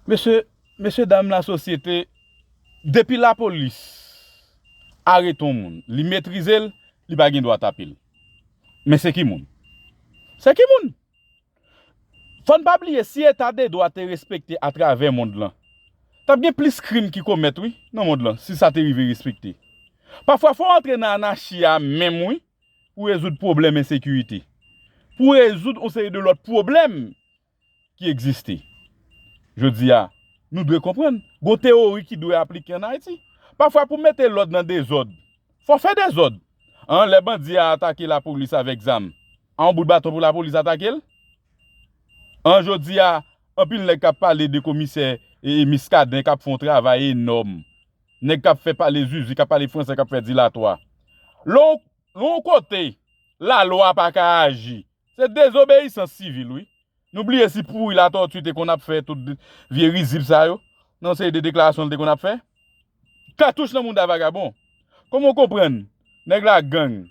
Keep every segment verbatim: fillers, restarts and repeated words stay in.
Mesye, mesye dam lasosyete, depi lapolis arete yon moun, li metrize l, li pa gen dwa tape l. Men se ki moun? Se ki moun? Fò n pa bliye, si eta de dwa te respekte atravè mond lan, t ap gen plis krim ki komèt, wi, nan mond lan, si sa te rive respekte. Pafwa, fò w antre nan anachi a menm, wi, pou rezoud pwoblèm ensekirite, pou rezoud yon seri de lòt pwoblèm ki egziste. Jodi a, nou dwe konprann, gon teyori ki dwe aplike ann Ayiti. Pafwa, pou mete lòd nan dezòd, fò fè dezòd. An, lè bandi a atake lapolis avèk zam, a yon bout baton pou lapolis atake l? An, jodi a, anpil nèg k ap pale de komisè e, e Miskaden k ap fè yon travay enòm. Nèg k ap fè pale zuzu, k ap pale fransè, k ap fè dilatwa. Lè yon, lè yon kote, lalwa pa ka aji. Se dezobeyisans sivil, wi. Nou bliye si Pouri Latòti te konn ap fè tout vye rizib sa yo, nan seri de deklarasyon l te konn ap fè. Katouch nan mouda vagabon. Kòman w konprann nèg la gang?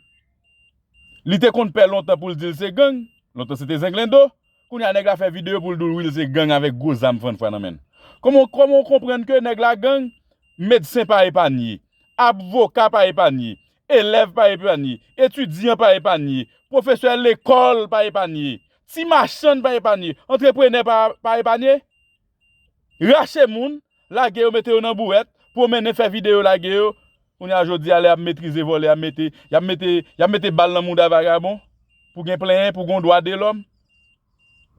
Li te konn pè lontan pou l di l se gang. Lontan se te zenglendo. Kounye a nèg la fè videyo pou l di w wi l se gang avèk gwo zam fannfwa nan men l. Kòman, kòman w konprann ke nèg la gang? Medsen pa epanye, avoka pa epanye, elèv pa epanye, etidyan pa epanye, pwofesè lekòl pa epanye, ti machann pa epanye, antreprenè pa, pa epanye. Rache moun, lage yo, mete yo nan bouwèt, pwomennen, fè videyo, lage yo. Kounye a jodi a lè y ap metrize vòlè, y ap mete, y ap mete, y ap mete bal nan mouda vagabon pou gen plenyen, pou gen dwa de lòm.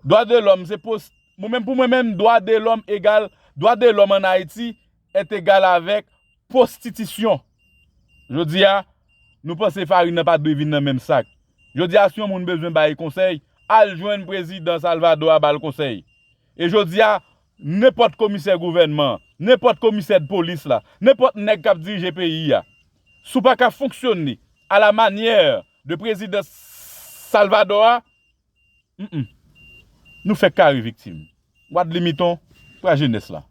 Dwa de lòm se pos, mwen menm, pou mwen menm, dwa de lòm egal, dwa de lòm ann Ayiti est égal avec pwostitisyon. Jodi a, nou panse farin nan pa dwe vin nan menm sak. Jodi a, si yon moun bezwen bay konsèy, al jwenn prezidan Salvador a ba l konsèy. E jodi a, nenpòt komisè gouvènman, nenpòt komisè de polis la, nenpòt nèg k ap dirije peyi a, si w pa ka fonksyone à la manière de prezidan Salvador a, mm, mm, nou fèk kare viktim. Wadlimiton, pra jenès la.